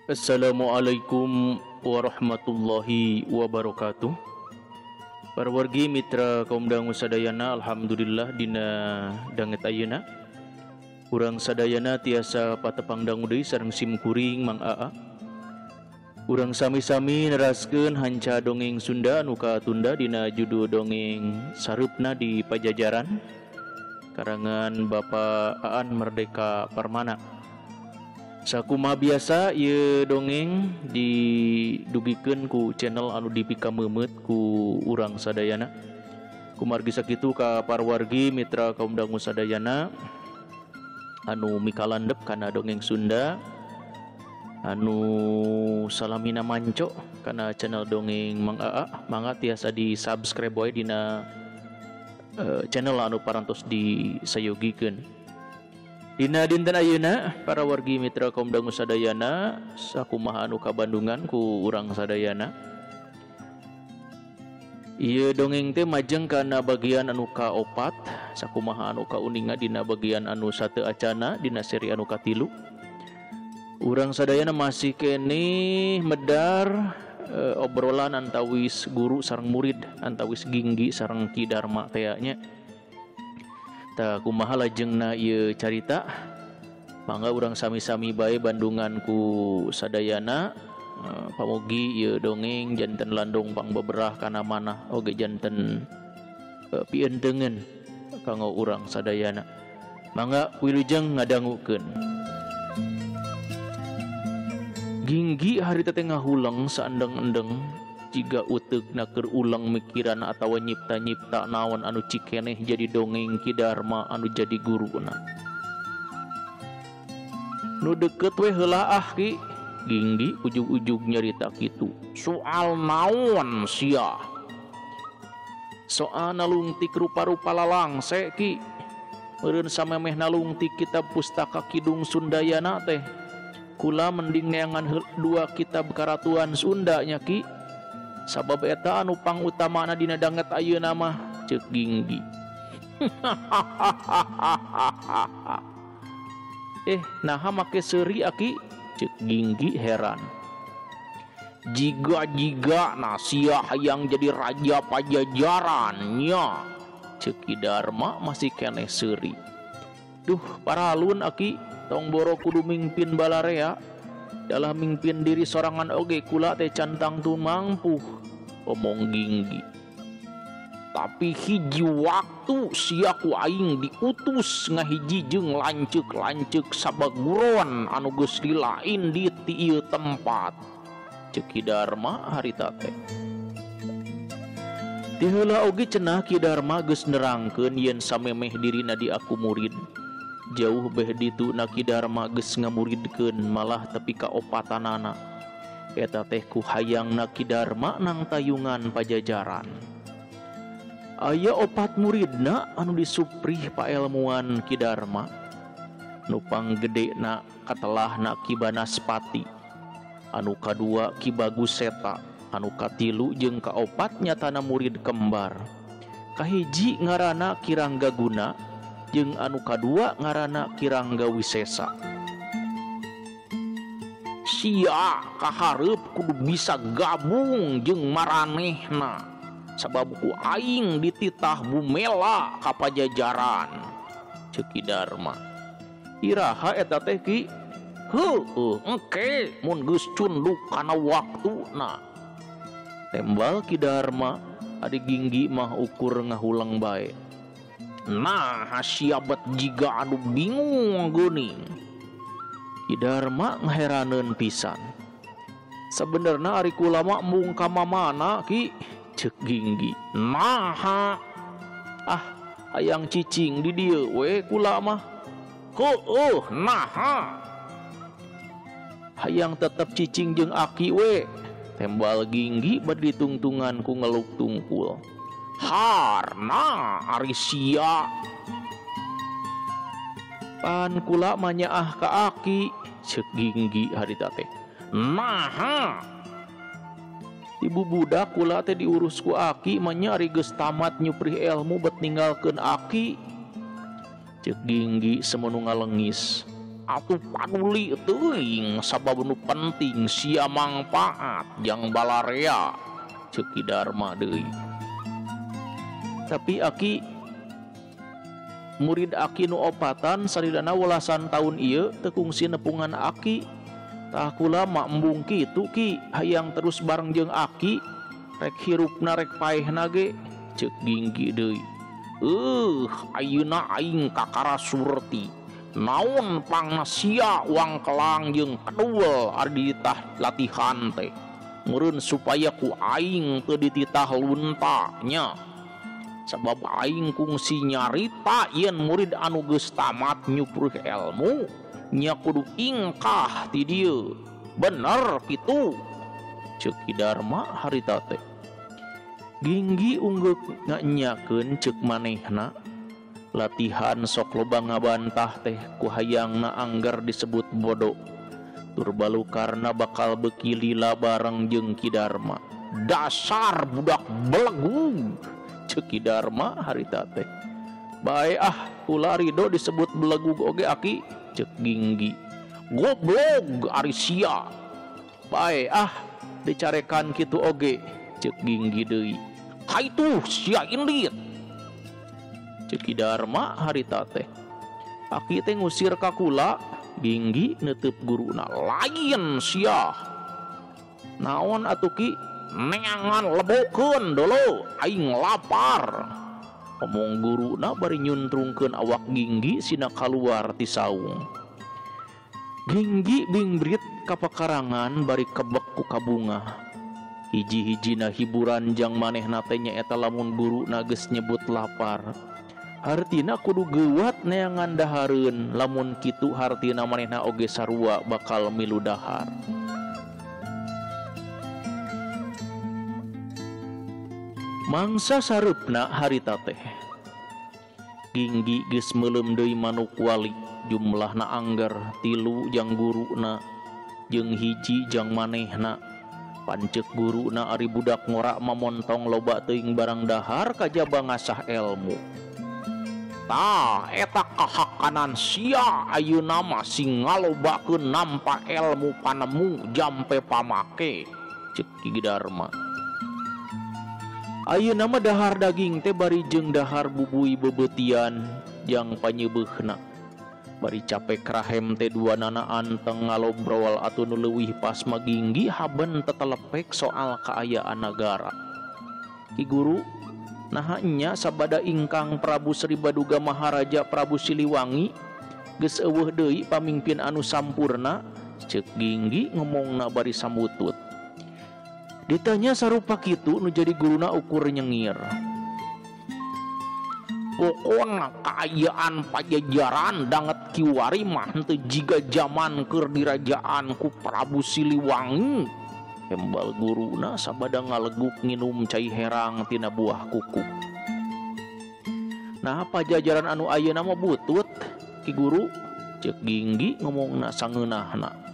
Assalamualaikum warahmatullahi wabarakatuh. Para wargi mitra kaum dangu sadayana, alhamdulillah dina danget ayeuna urang sadayana tiasa patepang dangu deui sareng sim kuring Mang Aa. Urang sami-sami neraskeun hanca dongeng Sunda anu katunda dina judul dongeng Sareupna di Pajajaran karangan Bapak Aan Merdeka Parmana. Sakumaha biasa ieu dongeng didugikeun ku channel anu dipikameumeuet ku urang sadayana. Kumargi sakitu ka parwargi mitra kaum dangu sadayana anu mikalandep kana dongeng Sunda, anu salamina manco kana channel dongeng Mang Aa, mangga tiasa di subscribe wae dina channel anu parantos disayogikeun. Dina dinten ayeuna para wargi mitra kaum dangu sadayana, sakumaha anu kabandungan ku urang sadayana. Ieu dongeng teh majeng kana bagian anu kaopat, sakumaha anu kauninga dina bagian anu sateu acana dina seri anu katilu. Urang sadayana masih keneh medar obrolan antawis guru sareng murid, antawis Ginggi sareng Ki Darma teh nya. Tah kumaha lajengna ieu carita, mangga urang sami-sami bae bandungan ku sadayana. Pamogi ieu dongeng janten landong pangbeberah kana manah oge janten pientengeun kanggo urang sadayana. Mangga wilujeng ngadangukeun. Ginggi harita teh ngahuleng saendeng-endeng jiga uteukna keur ulang mikiran atawa nyipta-nyipta naon anu cikeneh jadi dongeng Ki Darma anu jadi guruna. Nu deket we heula ah Ki, Ginggi ujug-ujug nyarita kitu. Soal naon sia? Soal nalungtik rupa-rupa lalangse Ki. Meureun samemeh nalungtik kitab pustaka Kidung Sundayana teh. Kula mending neangan dua kitab karatuan Sunda nya Ki. Sabab eta anu pangutamana dina danget ayeuna mah, ceuk Ginggi. Naha make seuri aki, ceuk Ginggi heran. Jiga-jiga nasia hayang jadi raja Pajajaran nya, ceuk Ki Darma masih keneh seuri. Duh paralun aki, tong boro kudu mingpin balarea. Dalah mingpin diri sorangan oge kula teh cantang tu mampu, omong Ginggi. Tapi hiji waktu sia ku aing diutus ngahiji jeung lanceuk-lanceuk sabaguron anu geus dilain di ieu tempat, ceuk Ki Darma harita teh. Ti heula oge cenah Ki Darma geus nerangkeun yen samemeh dirina diaku murid. Jauh beh ditu na Ki Darma geus ngamuridkeun malah tepi ka opatanana. Eta teh ku hayangna Ki Darma nang tayungan Pajajaran. Aya opat muridna anu disuprih paelmuan Ki Darma. Nu panggedena katelahna Ki Banaspati, anu kadua Ki Bagus Seta, anu katilu jeung kaopat nyatana murid kembar. Kahiji ngaranna Ki Ranggaguna jeung anu kadua ngaranna Ki Rangga Wisesa. Sia kahareup kudu bisa gabung jeung maranehna, sabab ku aing dititah bumela ka Pajajaran, ceuk Ki Darma. Iraha eta teh Ki? Heueuh, engke mun geus cunduk kana waktuna. Tembal Ki Darma, ari Ginggi mah ukur ngahuleng bae. Nah, siabat jiga anu bingung geuning. Ki Darma ngaheraneun pisan. Sabenerna ari kula mah embung ka mamana Ki, Cek Ginggi. Naha? Ah, hayang cicing di dieu we kula mah. Heueuh, naha? Hayang tetep cicing jeung aki we. Tembal Ginggi bari ditungtungan ku ngeluk tungkul. Harna ari sia. Pan kula mah nyaah ka aki. Cek Ginggi harita teh. Naha? Ibu budak kula teh diurus ku aki mah nya ari geus tamat nyuprih ilmu bet ninggalkeun aki. Cek Ginggi semenu ngalengis. Atuh paduli teuing sabab nu penting sia mangpaat jang balarea. Cek Ki Darma deui. Tapi aki murid aki nu opatan salilana welasan taun ieu teu kungsi nepungan aki. Tah kula mah embung kitu ki hayang terus bareng jeung aki rek hirupna rek paehna ge. Cek Ginggi deui. Ayeuna aing kakara surti. Naon pangna sia uang kelang jeung kedul ari dititah latihan teh. Meureun supaya ku aing teu dititah lunta nya. Sabab aing kungsi nyarita yen murid anu geus tamat nyupruh ilmu nya kudu ingkah ti dieu. Bener kitu. Ceuk Ki Darma harita teh. Ginggi unggeuk nganyakeun ceuk manehna. Latihan sok loba ngabantah teh ku hayangna anggar disebut bodoh. Tur balukarna bakal beuki lila bareng jeung Ki Darma. Dasar budak belegu. Ceuk Ki Darma harita teh. Bae ah kula rido disebut belegug oge aki. Ceuk Ginggi. Goblog ari sia. Bae ah dicarekan kitu oge. Ceuk Ginggi deui. Kaitu sia indit. Ceuk Ki Darma harita teh. Aki teh ngusir ka kula. Ginggi neuteub guruna. Lain sia. Naon atuh ki? Neangan lebokeun dolo aing lapar. Omong guruna bari nyuntrungkeun awak Ginggi sina kaluar ti saung. Ginggi bingbrit ka pakarangan bari kebek ku kabungah. Hiji-hijina hiburan jang manehna teh nyaeta lamun guruna geus nyebut lapar. Hartina kudu geuwat neangan dahareun, lamun kitu hartina manehna oge sarua bakal milu dahar. Mangsa sareupna harita teh. Ginggi geus meuleum deui manuk wali, jumlahna angger 3 jang guruna jeung 1 jang manehna. Pancek guruna ari budak ngora mamontong loba teuing barang dahar kajaba ngasah elmu. Tah eta kahakanan sia ayeuna mah sing ngalobakeun nampa elmu panemu jampe pamake. Ceuk Ki Darma. Ayeuna mah dahar daging teh bari jeung dahar bubui bebeutian jang panyeubeukna. Bari capek rahem teh duanana anteng ngalobrol atuh nu leuwih pas mah Ginggi haben tetelepek soal kaayaan nagara. Ki guru, naha nya sabada ingkang Prabu Sri Baduga Maharaja Prabu Siliwangi geus eueuh deui pamingpin anu sampurna. Ceuk Ginggi ngomongna bari sambutut. Ditanya sarupa kitu nu jadi guruna ukur nyengir. Pokona kaayaan Pajajaran danget kiwari mah henteu jiga jaman keur dirajaan ku Prabu Siliwangi. Embal guruna sabada ngaleguk nginum cai herang tina buah kuku. Nah Pajajaran anu ayeuna mah butut Ki Guru. Ceuk Ginggi ngomongna sangeunahna.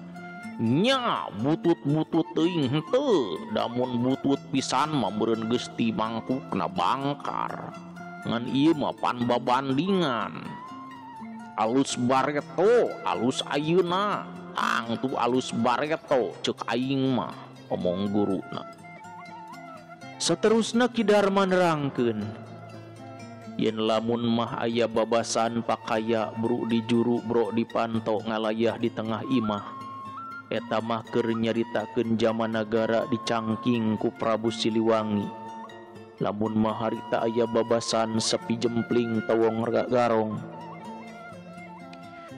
Nya butut-butut teuing henteu, damun butut pisan mah meureun geus ti mangkukna bangkar. Ngan ieu mah pan babandingan. Alus bareto, alus ayeuna. Tangtu alus bareto ceuk aing mah, omong guruna. Saterusna Ki Darma nerangkeun. Yen lamun mah aya babasan pakaya bru di juru bro di panto ngalayah di tengah imah. Eta mah keur nyaritakeun jaman nagara dicangking ku Prabu Siliwangi. Lamun mah harita aya babasan sepi jempling tawong garong.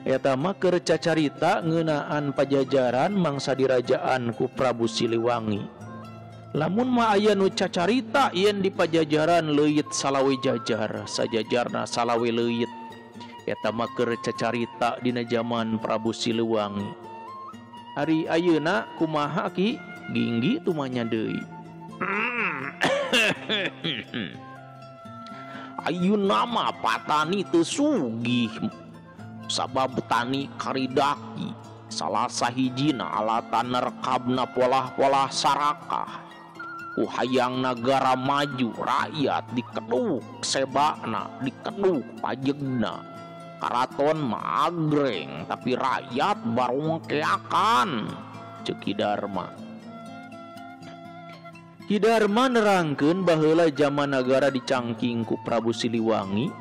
Eta mah keur cacarita ngeunaan Pajajaran mangsa dirajaan ku Prabu Siliwangi. Lamun mah aya nu cacarita yen di Pajajaran leuit salawe jajar, sajajarna salawe leuit. Eta mah keur cacarita dina jaman Prabu Siliwangi. Ari ayeuna kumaha Ki? Ginggi tumanya deui. Ayeuna mah patani teu sugih sabab tani karidaki. Salah sahijina alatan nerkabna polah-polah sarakah. Ku hayang nagara maju rakyat dikeduk sebakna, dikeduk pajegna. Karaton mah agreng tapi rakyat barongkeakan. Ceuk Ki Darma. Ki Darma nerangkeun baheula jaman nagara dicangking ku Prabu Siliwangi.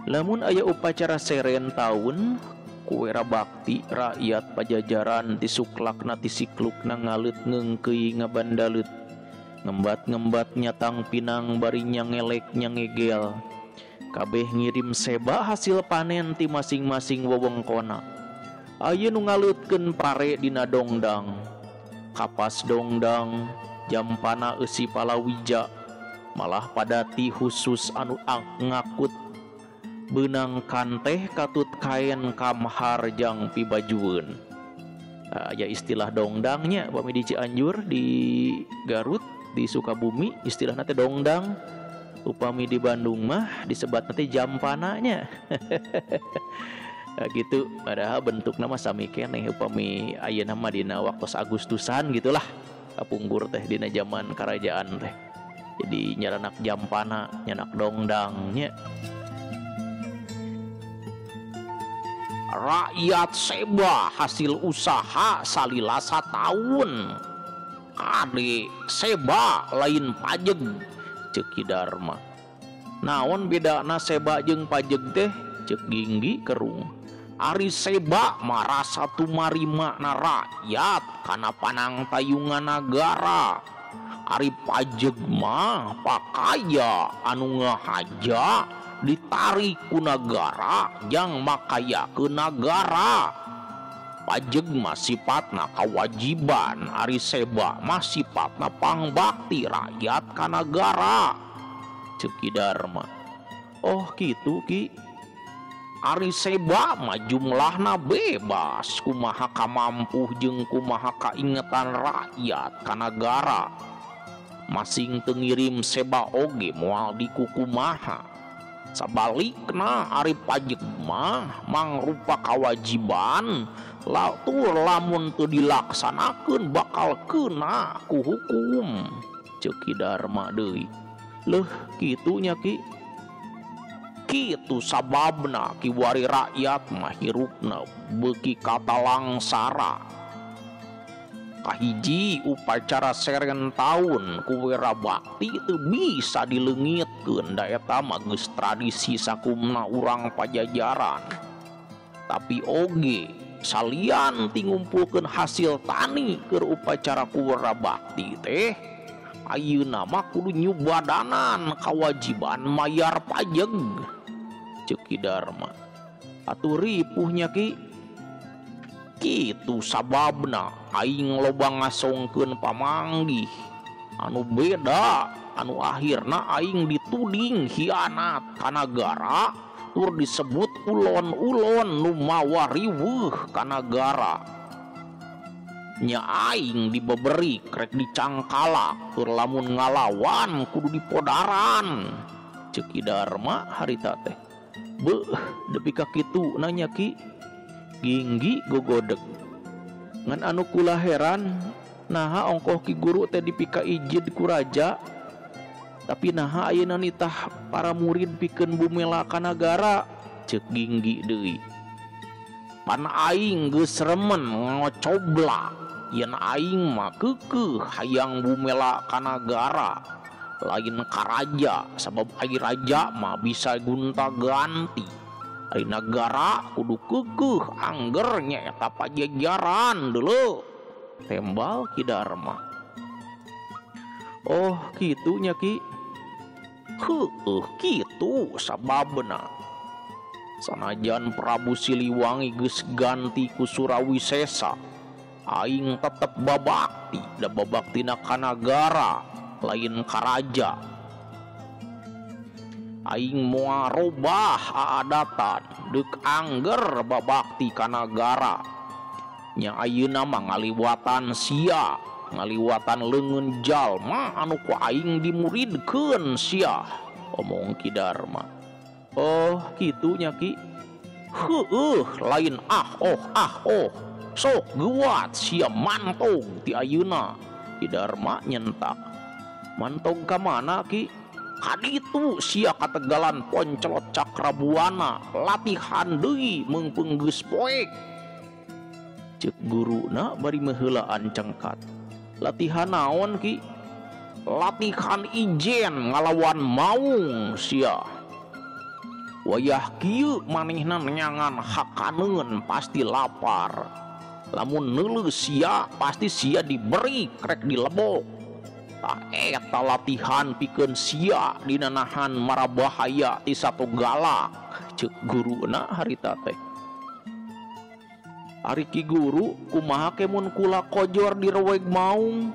Lamun aya upacara seren taun kuwera bakti rakyat Pajajaran tisuklakna tisiklukna ngaleut ngeungkeuy ngabandalut. Ngembat-ngembat nyatang pinang bari nyangelek nyangegel. Kabeh ngirim seba hasil panen ti masing-masing wewengkona. Aya nu ngaleutkeun pare dina dongdang. Kapas dongdang, jampana eusi palawija, malah padati khusus anu ngakut beunang kanteh katut kaen kamhar jang pibajueun. Aya istilah dongdangnya pami di Cianjur, di Garut, di Sukabumi istilahna teh dongdang. Upami di Bandung mah disebatna teh jampananya. Gitu, padahal bentukna mah sami keneh upami ayeuna mah dina waktos Agustusan gitulah. Kapungkur teh dina zaman kerajaan teh. Jadi nyaranak jampana, nyanak dongdangnya. Rakyat seba hasil usaha salila sataun. Kade seba lain pajeg. Ceuk Ki Darma. Naon bedana seba jeung pajeg teh? Ceuk Ginggi kerung. Ari seba marasa tumarima na rakyat kana panangtayungan nagara. Ari pajeg mah pakaya anu ngahaja ditarik ku nagara jang makaya ke nagara. Pajeg mah sifatna kewajiban, ari seba mah sifatna pangbakti rakyat ka nagara. Ceuk Ki Darma. Oh kitu Ki. Ari seba mah jumlahna bebas kumaha kamampuh jeung kumaha kaingetan rakyat ka nagara. Masing teu ngirim seba oge moal dikukumaha. Sabalikna ari pajeg mah mangrupa kawajiban latur lamun teu dilaksanakeun bakal kena ku hukum. Ceuk Ki Darma deui. Leuh kitu nya Ki. Kitu sababna kiwari rakyat mah hirupna beuki katalangsara. Kahiji upacara seren taun kuwera bakti teu bisa dileungitkeun da eta mah geus tradisi sakumna urang Pajajaran. Tapi oge salian ti ngumpulkeun hasil tani keur upacara kuwera bakti teh ayeuna mah kudu nyubadanan kawajiban mayar pajeg. Ceuk Ki Darma. Atuh ripuhnya Ki. Kitu sababna aing loba ngasongkeun pamanggih anu beda anu akhirna aing dituding hianat ka nagara tur disebut ulon-ulon nu mawa riweuh ka nagara. Nya aing dibeberi rek dicangkalak tur lamun ngalawan kudu dipodaran. Ceuk Ki Darma harita teh. Beuh depi ka kitu nanya Ki. Ginggi gogodeg. Ngan anu kula heran naha ongkoh Ki Guru teh dipika ijid ku raja tapi naha ayeuna nitah para murid pikeun bumela ka nagara. Ceuk Ginggi deui. Pan aing geus remen ngocoblak yen aing mah keukeuh hayang bumela ka nagara lain ka raja sabab ai raja mah bisa gonta-ganti. Ari nagara kudu keukeuh angger nyaeta Pajajaran dulu. Tembal Ki Darma. Oh kitu nya Ki. Heueuh kitu sababna. Sanajan Prabu Siliwangi geus ganti ku Surawisesa, Aing tetep babakti, da babaktina ka nagara, lain ka raja. Aing moal robah aadatan, deuk angger babakti ka nagara. Nya ayeuna mah ngaliwatan sia, ngaliwatan leungeun jalma anu ku aing dimuridkeun sia, omong Ki Darma. Oh, kitu nya Ki. Heueuh, lain ah oh ah oh. Sok geuwat sia mantog ti ayeuna. Ki Darma nyentak. Mantog ka mana Ki? Kaditu sia kategalan poncelot Cakrabuana, latihan deui meungpeung geus poek. Ceuk guruna bari meuheulaan cengkat. Latihan naon Ki? Latihan ijen ngalawan maung sia. Wayah kieu manehna nyangan hakaneun pasti lapar. Lamun neuleuh sia pasti sia diberi krek dilebok. Tah eta latihan pikeun sia dina nahan marabahaya ti sato galak, ceuk guruna harita teh. Ari Ki Guru kumaha ke mun kula kojor direweg maung?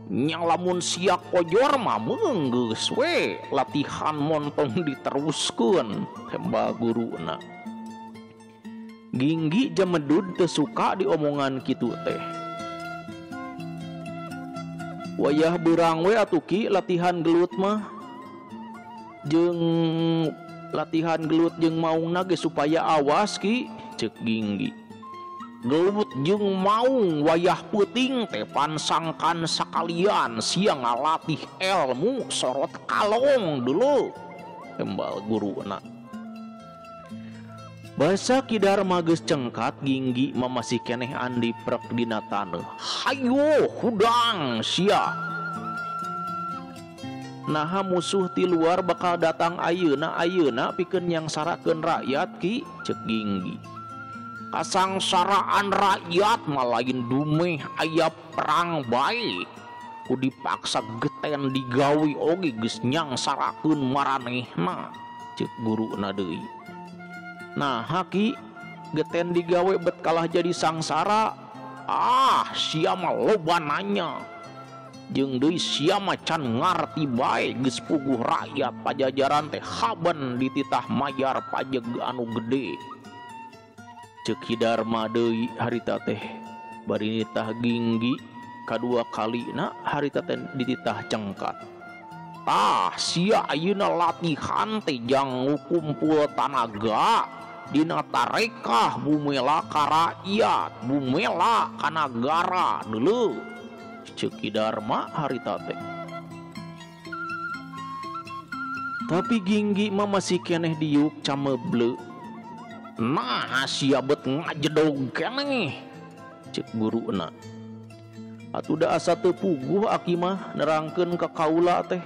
Nya lamun sia kojor mah geus we latihan montong diteruskeun, tembal guruna. Ginggi jamedud teu suka diomongan kitu teh. Wayah beurang we atuh Ki latihan gelut mah. Jeung latihan gelut jeung maungna ge supaya awas Ki, ceuk Ginggi. Gelut jeung maung wayah peuting teh pansangkan sakalian sia ngalatih ilmu sorot kalong dulu, tembal guruna. Basa Ki Darma geus cengkat, Ginggi mah masih keneh andi prek dina taneuh. Hayo hudang sia. Naha musuh ti luar bakal datang ayeuna ayeuna pikeun nyangsarakeun rakyat Ki, ceuk Ginggi. Kasangsaraan rakyat mah lain dumeh aya perang bae. Ku dipaksa geten digawe oge geus nyangsarakeun maranehna, ceuk guruna deui. Nah Ki, geten digawe bet kalah jadi sangsara. Ah, sia mah loba nanya. Jeung deui sia mah can ngarti bae geus puguh rakyat Pajajaran teh haben dititah mayar pajeg anu gede. Ceuk Ki Darma deui harita teh bari nitah Ginggi kadua kalina harita teh dititah cengkat. Tah sia ayeuna latihan teh jang ngukumpul tanaga dina tarekah bumela ka rakyat, bumela ka nagara deuleu, ceuk Ki Darma harita teh. Tapi Ginggi mah masih keneh diuk cameble. Nah sia bet ngajedog keneh, ceuk guruna. Atuh da asa teu puguh aki mah nerangkeun ka kaula teh.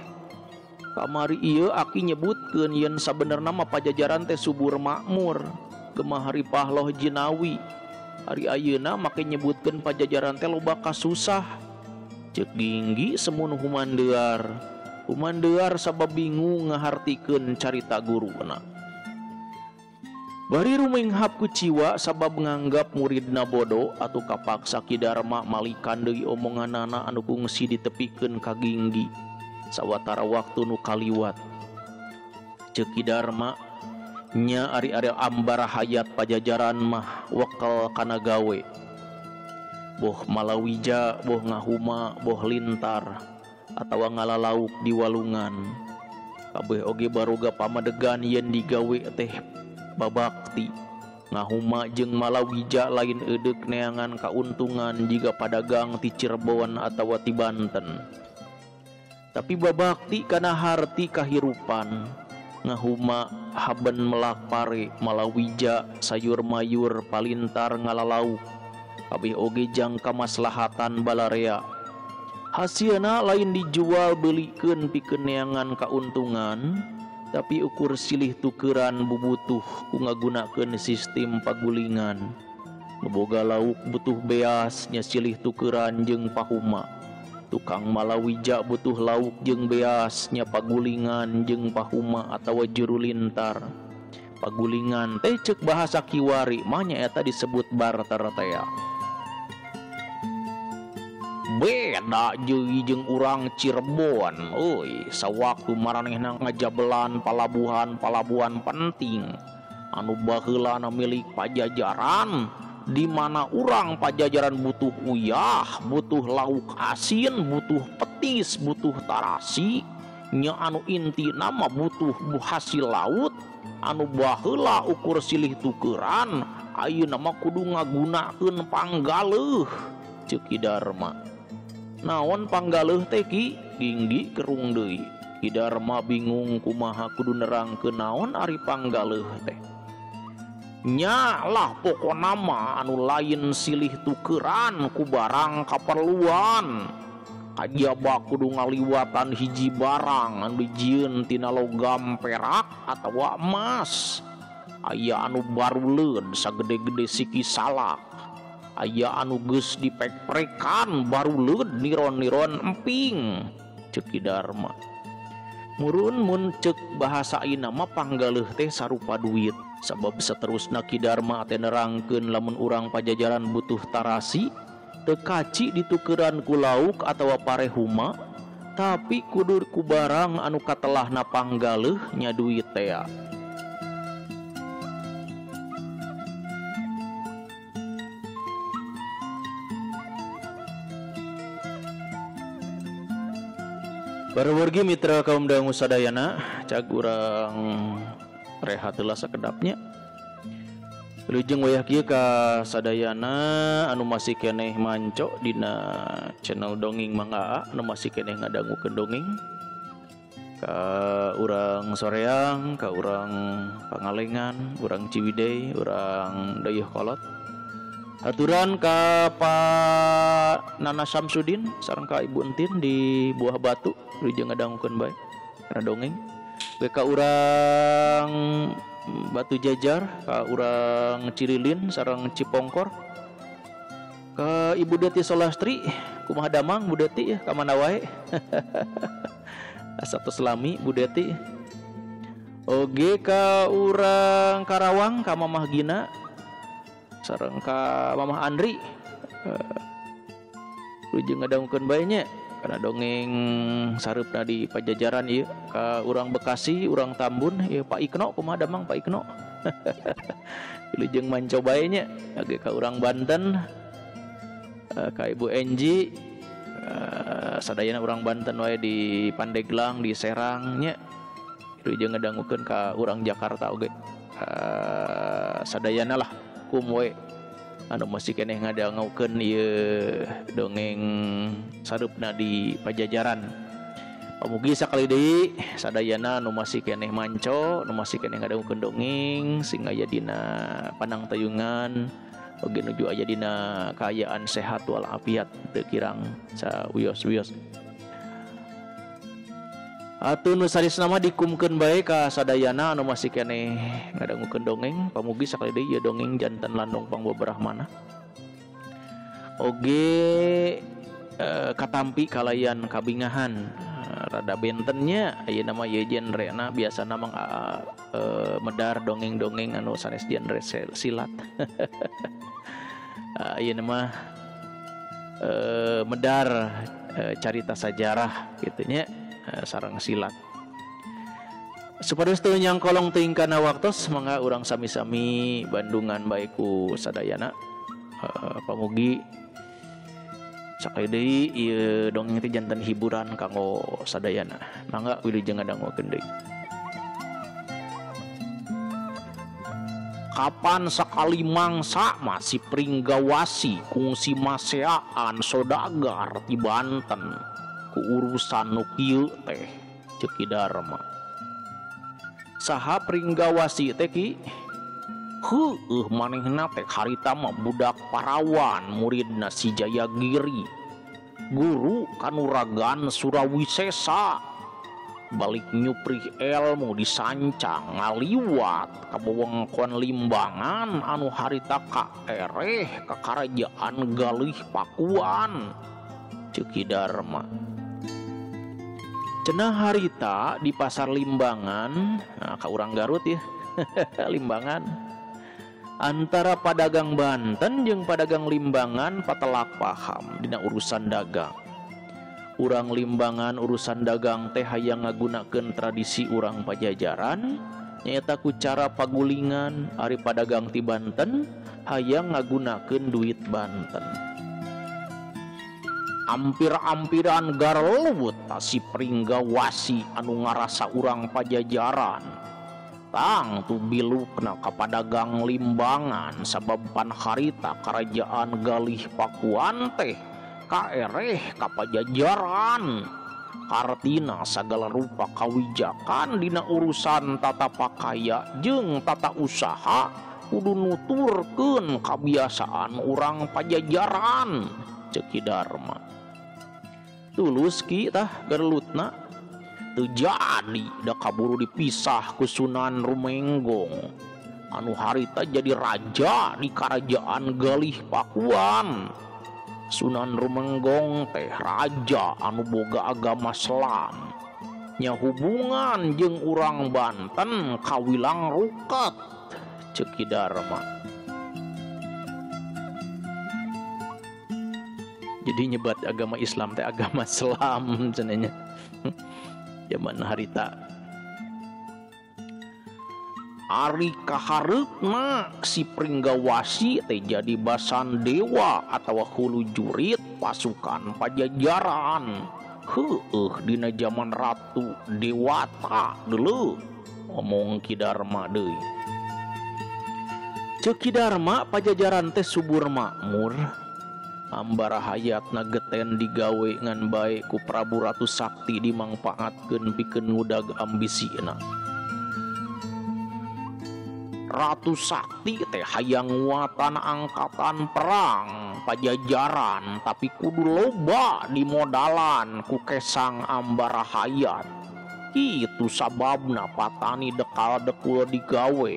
Kamari ieu aki nyebutkeun yen sabenerna mah Pajajaran teh subur makmur, gemah ripah loh jinawi. Ari ayeuna make nyebutkeun Pajajaran teh loba kasusah. Ceuk Ginggi semun humandear. Humandear sabab bingung ngahartikeun carita guruna. Bari rumenghap kuciwa sabab nganggap muridna bodoh atau kapaksa Ki Darma malikan deui omonganana anu kungsi ditepikeun ka Ginggi sawatara waktu nu kaliwat. Ceuk Ki Darma, nya ari-ari ambar hayat Pajajaran mah wekel kana gawe. Boh malawija, boh ngahuma, boh lintar atawa ngalalauk di walungan. Kabeh oge baroga pamadegan yen digawe teh babakti. Ngahuma jeung malawija lain eudek neangan kauntungan jiga padagang ti Cirebon atawa ti Banten. Tapi babakti kana harti kahirupan. Ngahuma haben melak pare, malawija sayur mayur palintar ngalalauk. Kabeh oge jang kamaslahatan balarea. Hasilna lain dijual belikeun pikeun neangan kauntungan, tapi ukur silih tukeran bubutuh ku ngagunakeun sistem pagulingan. Nu boga lauk butuh beas nya silih tukeran jeung pahuma. Tukang malawija butuh lauk jeung beas nya pagulingan jeung pahuma atawa juru lintar. Pagulingan teh ceuk bahasa kiwari mah nyaeta disebut barter tea. Beda deui jeung urang Cirebon euy, sawaktu maranehna ngajabelan palabuhan-palabuhan penting anu baheulana milik Pajajaran, di mana urang Pajajaran butuh uyah, butuh lauk asin, butuh petis, butuh tarasi, nya anu inti nama butuh hasil laut anu baheula ukur silih tukeran, ayeuna mah kudu ngagunakeun panggaleuh. Ceuk Ki Darma. Naon panggaleuh teh Ki? Ginggi kerung deui. Ki Darma bingung kumaha kudu nerangkeun naon ari panggaleuh teh. Nya lah pokona mah anu lain silih tukeran ku barang kaperluan. Kajaba kudu ngaliwatan hiji barang anu dijieun tina logam perak atawa emas. Aya anu baruleun sagede-gede siki salak. Aya anu geus dipek-prekan baruleun niron-niron emping. Ceuk Ki Darma. Murun mun ceuk bahasa ayeuna mah panggaleuh teh sarupa duit. Sabab saterusna Ki Darma teh nerangkeun lamun urang Pajajaran butuh tarasi teu kaci ditukeran ku lauk atawa parehuma, tapi kudu ku barang anu katelahna panggaleuh nya duit tea. Wargi mitra kaum dangu sadayana, cag urang rehat heula sakedapnya. Wilujeng wayah kieu ka sadayana anu masih keneh manco dina channel Dongeng Mang Aa, anu masih keneh ngadangukeun dongeng. Ka urang Soreang, ka urang Pangalengan, urang Ciwidey, urang Dayeuhkolot. Aturan ka Pak Nana Samsudin sareng ka Ibu Entin di Buah Batu, wilujeng ngadangukeun bae kana dongeng. Ge ka urang Batu Jajar, ka urang Cililin sareng Cipongkor, ka Ibu Deti Solastri, kumaha damang Bu Deti ya, ka mana wae. Asa tos lami Bu Deti. Oge ka urang Karawang, ka Mamah Gina sareng ka Mamah Andri. Wilujeng ngadangukeun bae nya kana dongeng sareupna di Pajajaran ieu. Ka urang Bekasi, urang Tambun ieu Pak Ikno, kumaha damang Pak Ikno. Wilujeng manco bae nya. Oge ka urang Banten, ka Ibu Enji, sadayana urang Banten wae di Pandeglang, di Serang nya. Wilujeng ngadangukeun ka urang Jakarta oge. Sadayana lah kum we anu masih keneh ngadangukeun ieu dongeng sareupna di Pajajaran. Pamugi sakali deui sadayana anu masih keneh manco, anu masih keneh ngadangukeun dongeng sing aya dina panangtayungan oge nuju aya dina kaayaan sehat walafiat teu kirang sawios-wios. Atuh nu sarisna mah dikumkeun bae ka sadayana anu masih keneh ngadangukeun dongeng. Pamugi sakali deui ieu dongeng janten landong pangbabarahmana. Oge katampi kalayan kabingahan rada bentennya ayeuna mah ieu genrena biasana mang medar dongeng-dongeng anu sanes genre silat. Ayeuna mah medar carita sajarah kitu nya sareng silat. Supados teu nyangkolong teuing kana waktos, mangga urang sami-sami bandungan bae ku sadayana. Pamugi sakali deui ieu dongeng teh janten hiburan kanggo sadayana. Mangga wilujeng ngadangukeun deui. Kapan sakali mangsa masih Pringgawasi kungsi maseaan sodagar ti Banten ku urusan nu kieu teh. Ceuk Ki Darma. Saha Pringgawasi teh Ki? Heueuh manehna teh harita mah budak parawan muridna si Jayagiri, guru kanuragan Surawisesa. Balik nyuprih elmu disancang ngaliwat ka wewengkon Limbangan anu harita kaereh ka karajaan Galih Pakuan. Ceuk Ki Darma. Cenah harita di pasar Limbangan, nah, ka urang Garut ya. Limbangan. Antara padagang Banten jeung padagang Limbangan patelak paham dina urusan dagang. Urang Limbangan urusan dagang teh hayang ngagunakeun tradisi urang Pajajaran nyaeta ku cara pagulingan, ari padagang ti Banten hayang ngagunakeun duit Banten. Ampir-ampiran garlewut si Pringgawasi anu ngarasa urang Pajajaran. Tang tu bilukna ka padagang Limbangan sabab pan harita kerajaan Galih Pakuan teh kaereh ka Pajajaran. Kartina sagala rupa kawijakan dina urusan tata pakaya jeung tata usaha kudu nuturkeun kabiasaan urang Pajajaran ceuk Ki Darma. Tulus ki tah gerlutna teu jadi da kaburu dipisah ku Sunan Rumenggong anu harita jadi raja di kerajaan Galih Pakuan. Sunan Rumenggong teh raja anu boga agama Islam nya hubungan jeung urang Banten kawilang ruket ceuk Ki Darma. Jadi nyebat agama Islam teh agama Islam cenah nya. Zaman harita. Ari kahareupna si Pringgawasi teh jadi basan dewa atawa hulu jurit pasukan Pajajaran. Heueuh dina zaman Ratu Dewata deuleu omong Ki Darma deui. Ceuk Ki Darma Pajajaran teh subur makmur. Ambara hayatna geten digawe ngan bae ku Prabu Ratu Sakti dimangpaatkeun pikeun ngudag ambisina. Ratu Sakti teh hayang nguatan angkatan perang Pajajaran tapi kudu loba dimodalan ku kesang Ambara Hayat. Kitu sababna patani dekal dekul digawe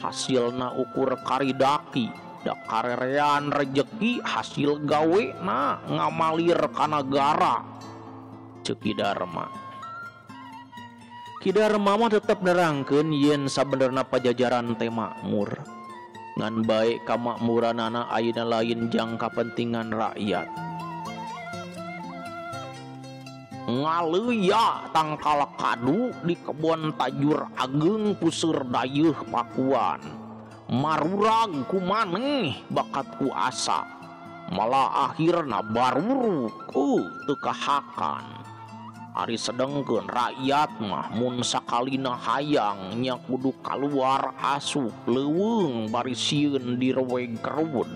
hasilna ukur karidaki. Da karerean rejeki hasil gawe na ngamalir ka nagara ceuk Ki Darma. Ki Darma mah tetep nerangkeun yen sabenerna Pajajaran teh makmur ngan bae kamakmuranana ayeuna lain jang kapentingan rakyat. Ngaleuya tangkal kadu di kebon Tajur Ageng Puseur Dayeuh Pakuan. Marurag ku maneh bakat ku asa malah akhirna baruruk teu kahakan. Ari sedengkeun rakyat mah mun sakalina hayang nya kudu kaluar asup leuweung bari sieun direweg kerud.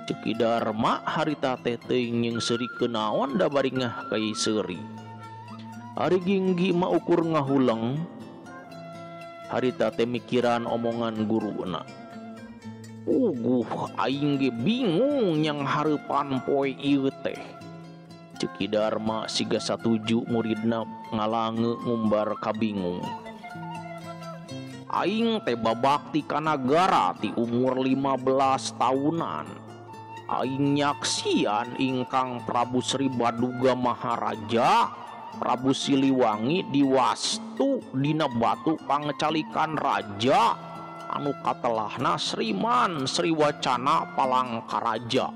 Ceuk Ki Darma harita teh teuing jeung seuri kunaon da bari ngah kai seuri. Ari Ginggi mah ukur ngahuleng harita teh mikiran omongan guruna. Uguh aing ge bingung yang hareupan poe ieu teh. Ceuk Ki Darma siga satuju muridna ngalange ngumbar kabingung. Aing teh babakti ka nagara ti umur 15 tahunan. Aing nyaksian ingkang Prabu Sri Baduga Maharaja Prabu Siliwangi diwastu dina batu pangcalikan raja anu katelahna Sriman Sriwacana Palangkaraja.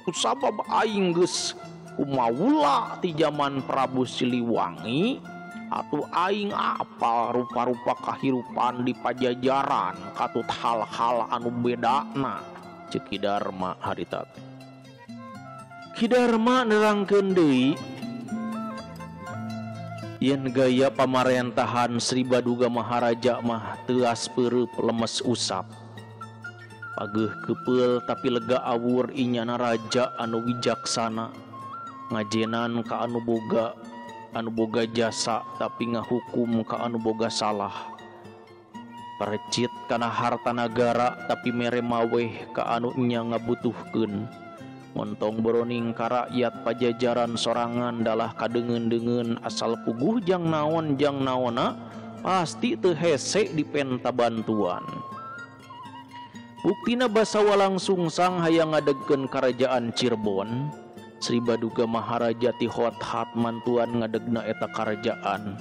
Kusabab aing geus kumawula ti jaman Prabu Siliwangi atuh aing apal rupa-rupa kahirupan di Pajajaran katut hal-hal anu bedana ceuk Ki Darma harita teh. Ki Darma nerangkeun deui yen gaya pamarentahan Sri Baduga Maharaja mah teuas peureub lemes usap. Pageuh keupeul tapi lega awur inyana raja anu wijaksana ngajenan ka anu boga jasa tapi ngahukum ka anu boga salah. Parecit kana harta nagara tapi mere maweh ka anu nya ngabutuhkeun. Montong boroning ka rakyat Pajajaran sorangan dalah kadeungeun-deungeun asal puguh jang naon jang naona pasti teu hese dipenta bantuan. Buktina basa Walangsungsang hayang ngadegkeun karajaan Cirebon, Sri Baduga Maharaja ti hot-hat mantuan ngadegna eta karajaan.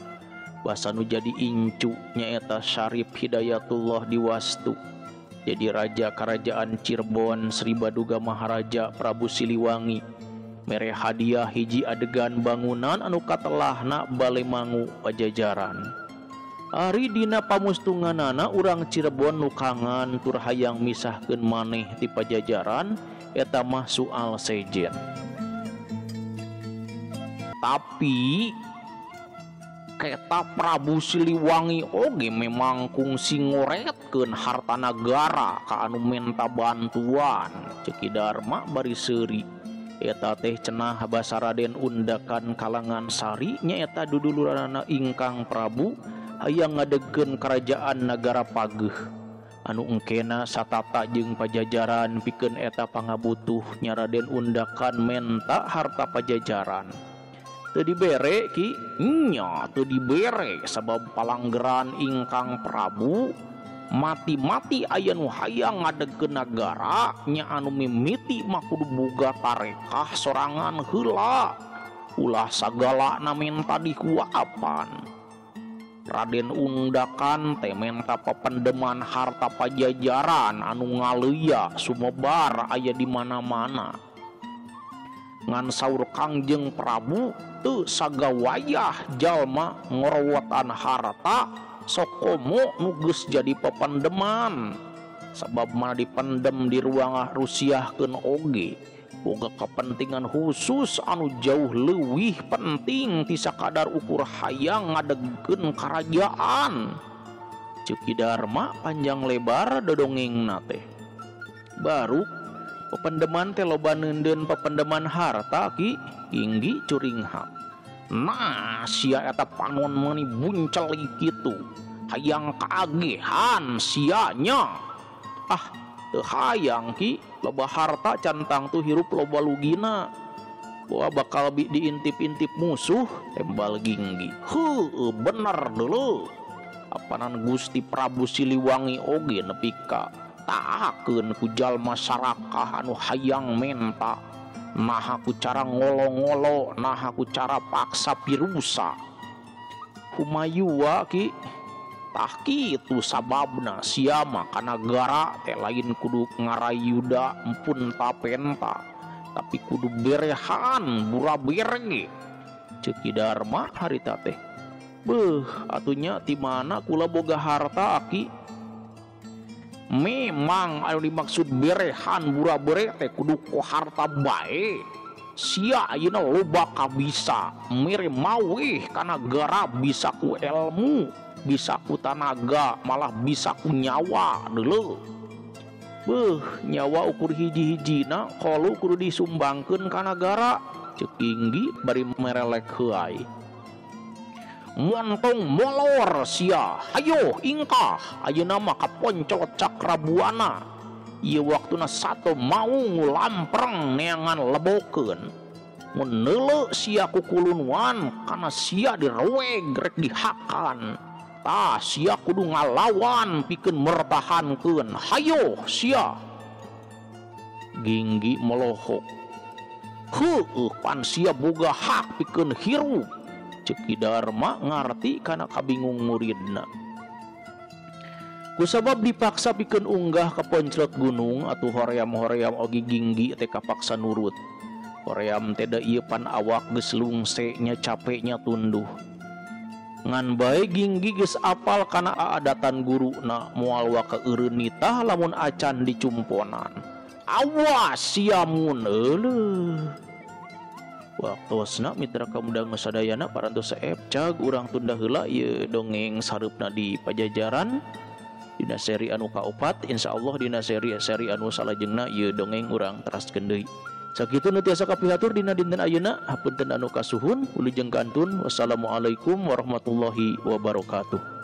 Basa nu jadi incu nyaeta Syarif Hidayatullah diwastu. Jadi raja kerajaan Cirebon Sri Baduga Maharaja Prabu Siliwangi mere hadiah hiji adegan bangunan anu katelahna Bale Mangu Pajajaran. Ari dina pamustunganana urang Cirebon nu kangan tur hayang misahkeun maneh ti Pajajaran eta mah soal sejen. Tapi keta Prabu Siliwangi oge memang kungsi ngoretkeun harta nagara ka anu menta bantuan. Ceuk Ki Darma bari seuri. Eta teh cenah basa Raden Undakan Kalangan Sari nyaeta duduluranana ingkang Prabu hayang ngadegkeun kerajaan nagara Pageh anu engkena satata jeung Pajajaran pikeun eta pangabutuh nya Raden Undakan menta harta Pajajaran. Teu dibere ki nya teu dibere sabab palanggeran ingkang Prabu mati-mati aya nu hayang ngadegkeun nagara nya anu mimiti mah kudu boga tarekah sorangan heula ulah sagalana menta dihuapan. Raden Undakan teh menta papendeman harta Pajajaran anu ngaleuya sumebar aya di mana-mana. Ngan saur Kangjeng Prabu teu sagawayah jalma ngorowotan harta sokomo nu geus jadi pependeman sabab mah dipendem di ruang rusiahkeun oge boga kepentingan khusus anu jauh leuwih penting ti sakadar ukur hayang ngadegkeun karajaan. Ceuk Ki Darma panjang lebar dodongengna teh. Baru pependeman teh loba neundeun pependeman harta Ki Ginggi curinghak. Nah sia eta panon meuni buncel kitu hayang kaagehan sia nya. Ah teu hayang Ki, loba harta can tangtu hirup loba lugina. Wah bakal diintip-intip musuh tembal Ginggi. Heueuh bener dulu. Apanan Gusti Prabu Siliwangi oge nepi ka taakeun ku jalma sarakah anu hayang menta. Naha ku cara ngolo-ngolo, naha ku cara paksa pirusa. Humayua Ki, tah kitu sababna sia mah kana nagara teh lain kudu ngarayuda empun tapenta, tapi kudu berehan bura bere. Ceuk Ki Darma harita teh. Beuh, atunya ti mana kula boga harta Ki? Memang anu dimaksud berehan bura bere teh kudu ku harta bae. Sia ayeuna loba kabisa, mere maweh kana nagara bisa ku ilmu, bisa ku tanaga, malah bisa ku nyawa deuleu. Beuh, nyawa ukur hiji-hijina kolu kudu disumbangkeun ka nagara. Ceuk Ginggi bari merelek heuay. Montong molor sia, hayo ingkah ayeuna mah kaponcol Cakrabuana. Ieu waktuna sato mau ngulampreng neangan lebokeun. Mun neuleu sia kukulunuan kana sia direweg rek dihakan. Tah sia kudu ngalawan pikeun mertahankeun. Hayo sia. Ginggi melohok. Heueuh pan sia boga hak pikeun hirup. Ceuk Ki Darma ngarti kana kabingung muridna. Kusabab dipaksa pikeun unggah ka ponclek gunung atuh hoream-hoream oge Ginggi teh kapaksa nurut. Hoream teh da ieu pan awak geus lungse nya capeknya tunduh. Ngan bae Ginggi geus apal kana aadatan guruna moal waka eureun nitah lamun acan dicumponan. Awas sia mun euleuh. Waktosna mitra kamuda sadayana parantos seep cag urang tunda heula ieu dongeng sareupna di Pajajaran dina seri anu kaopat. Insyaallah dina seri anu salajengna ieu dongeng urang teraskeun deui. Sakitu nu tiasa kapihatur dina dinten ayeuna, hapunten anu kasuhun, wilujeng kantun. Wassalamualaikum warahmatullahi wabarakatuh.